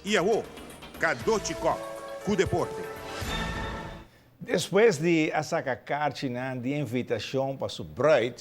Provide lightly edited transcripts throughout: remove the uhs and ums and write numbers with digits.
Y awo, Cadochi Kock cu deporte. Despues di a saca carchinan di invitacion pa su bruid,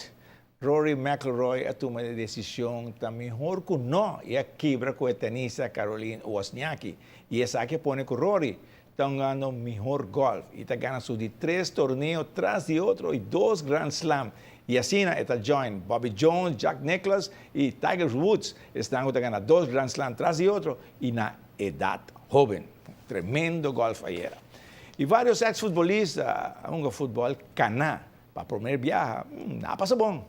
Rory McIlroy a tuma e decision ta mihor cu no y a kibra cu e tenista Caroline Wozniacki y esaki a pone cu Rory ta hungando mihor golf y ta gana su di tres torneo tras di otro y dos Grand Slam y asina e ta join Bobby Jones, Jack Nicklaus y Tiger Woods esnan cu ta gana dos Grand Slam tras di otro y na edad hoben. Tremendo golf ayera. Y varios ex futbolista a hunga futbol cana pa promer biaha. Nan a pasa bon.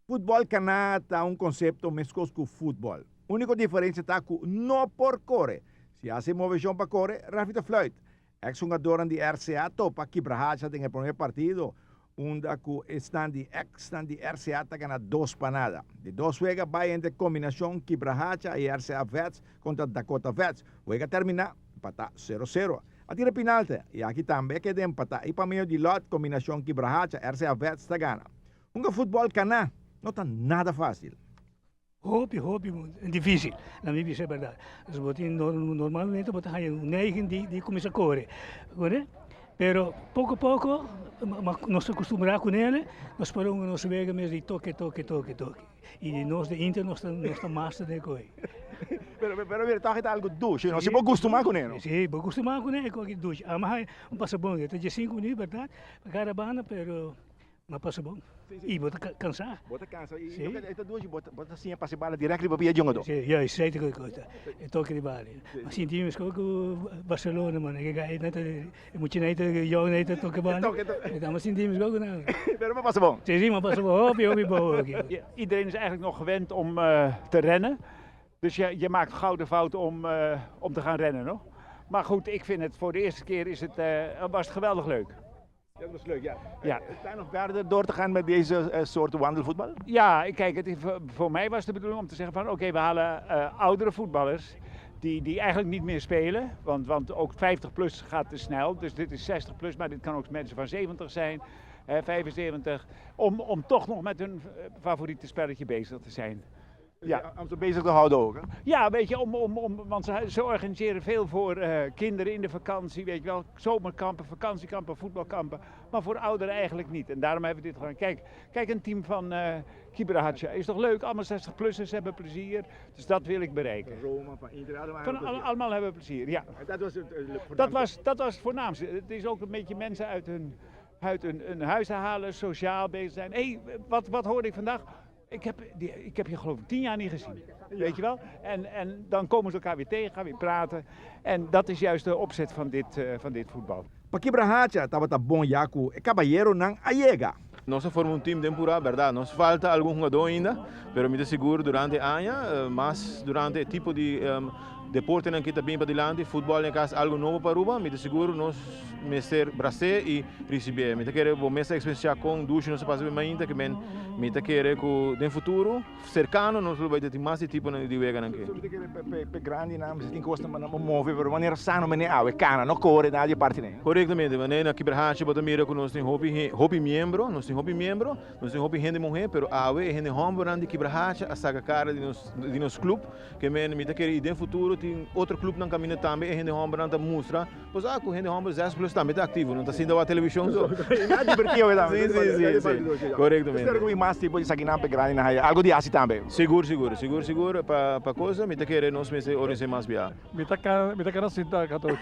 Futbol cana ta un concepto mescos cu futbol. Unico diferencia ta cu no por core. Si haci movecion pa core, referee ta fluit. Ex hungadornan di RCA topa Kibrahacha den e prome partido, unda cu esnan di exnan di RCA ta gana dos pa nada. Di dos wega bay entre combinacion Kibrahacha y RCA Vets contra Dakota Vets. Wega termina empata sero sero. A tira pinalte y aki tambe a keda empata y pa medio di lot combinacion Kibrahacha RCA Vets ta gana. Hunga futbol cana no ta nada facil. Hopi, hopi dificil, na mi bisa e berdad. Dus bo tin normalmente bo ta haya un neiging di di cuminsa core, core. Pero poco poco nos ta acostumbra cu nele, nos por hunga nos wega mes di toke, toke, toke, toke. Y di nos di Inter nos ta nos ta master den coe. Pero pero mira toch e ta algo dushi no, si bo gustuma cu ne no. Si, bo gustuma cu ne e coe dushi. Ama haya un pasa bon, ta diescinco minuut berdad pa cada banda pero. Ma pasa bon. I bo ta kansa. Bo ta kansa i loke e ta dushi bo ta siña pasa e bala dirèkt riba pia djongadó. Si, ya esei ta kos ta. E toke di bala. Ma sinti mi meskos ku Barcelona man. E gai nan ta e muchanan ei ta yòngan ei ta toka bala. Mi ta sinti mi meskos ku nan. Pero bo pasa bon. Si, si, mi pasa bon. Hopi, hopi bon aki. Iedereen is eigenlijk nog gewend om te rennen. Dus je, je maakt gauw de fout om, om te gaan rennen, no? Maar goed, ik vind het voor de eerste keer is het, was het geweldig leuk. Dat was leuk, ja. Ja. Sta je nog verder door te gaan met deze soort wandelvoetbal? Ja, kijk, het, voor mij was de bedoeling om te zeggen van oké, okay, we halen oudere voetballers die, die eigenlijk niet meer spelen. Want, want ook 50 plus gaat te snel. Dus dit is 60 plus, maar dit kan ook mensen van 70 zijn, hè, 75. Om, om toch nog met hun favoriete spelletje bezig te zijn. Ja. Om ze bezig te houden ook, hè? Ja, weet je, om, om, om, want ze, ze organiseren veel voor kinderen in de vakantie, weet je wel. Zomerkampen, vakantiekampen, voetbalkampen. Maar voor ouderen eigenlijk niet. En daarom hebben we dit gedaan. Kijk, kijk een team van Kibrahacha. Is toch leuk? Allemaal 60-plussers hebben plezier. Dus dat wil ik bereiken. Van Roma, van Inter, allemaal Van hebben plezier. allemaal hebben plezier, ja. En dat was het voornaamste? Dat was het voornaamste. Het is ook een beetje mensen uit hun, uit hun, hun huis halen, sociaal bezig zijn. Hé, hey, wat, wat hoorde ik vandaag? Ik heb, die, ik heb je geloof ik 10 jaar niet gezien, weet je wel? En, en dan komen ze elkaar weer tegen, gaan weer praten. En dat is juist de opzet van dit, van dit voetbal. Pa Kibrahacha tabata bon ya cu e cabayeronan a yega. Nos a forma un team den pura, berdad nos falta algun hungadó ainda, pero mi ta sigur durante e aña, mas durante e tipo di deportenan ki ta bin padilanti, futbol den cas algo nobo pa Aruba, mi ta sigur nos mester bras'é y ricibié. Mi ta kere bo mes a experiencia con dushi nos a pasa mainta, ke men mi ta kere cu den futuro cercano nos lo bay ta tin mas di tipo di weganan aki. So mi ta kere p'e grandinan mester tin cosnan pa nan por move, pero manera sano mene awe, cana, no core, nada di e parti nei. Corectamente, manera na Kibrahachi bo ta mira cu nos tin hopi hopi miembro, nos tin hopi miembro, nos tin hopi hende muhe, pero awe e hende hombernan di Kibrahachi a saca cara di nos di nos club. Ke men mi ta kere i den futuro tin otro clubnan kaminda tambe e hende hombernan ta mustra pues ah ku hende homber zes plus tambe ta aktivo no ta sinta wak televishon so. I nan diverti oe tambe. Si si si si korektamente. Espero ku bin mas tipo di esakinan pa e grandinan haya algo di hasi tambe. Sigur sigur sigur sigur pa pa cosa mi ta kere nos mester organis'é mas bia. Mi ta kana mi ta kana sinta katochi.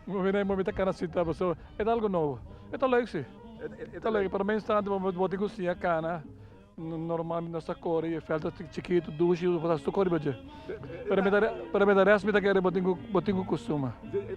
Mi ta kana sinta pasobra e ta algo nobo. E ta leuk si. E ta leuk. Prome instante bo tin ku siña kana. Normalmente nos ta kore e veld ta chikitu, dushi, bo ta su kore riba dje. Pero mi ta pero mi ta rest mi ta kere bo tin ku bo tin ku kustuma.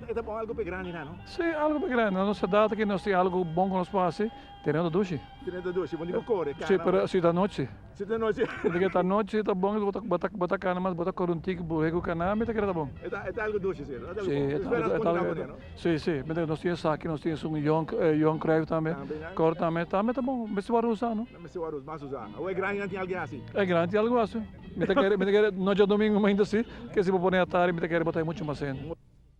E ta bon algu pa e grandinan, no? Si, algu pa e grandinan. Nos edat aki nos tin algu bon ku nos por hasi, tene ta dushi. Tene ta dushi, bo tin ku kore, kana. Si, pero si ta nochi. Si ta nochi. Mi ta kere ta nochi ta bon, bo ta bo ta bo ta kana mas, bo ta kore un tiki buhe ku kana, mi ta kere ta bon. E ta e ta algu dushi, si. Si, e ta algu e ta algu. Si, si, mi ta nos tin esaki, nos tin esun Johan Johan Cruijff tambe, kor tambe, tambe ta bon, mester wòrdu usá, no? Mester wòrdu mas usá. Awor e grandinan tin algu hasi? E grandi tin algu hasi. Mi ta kere, mi ta kere, no djadomingo mainta si, ke si bo pone atardi mi ta kere bo ta hay muchu mas hende.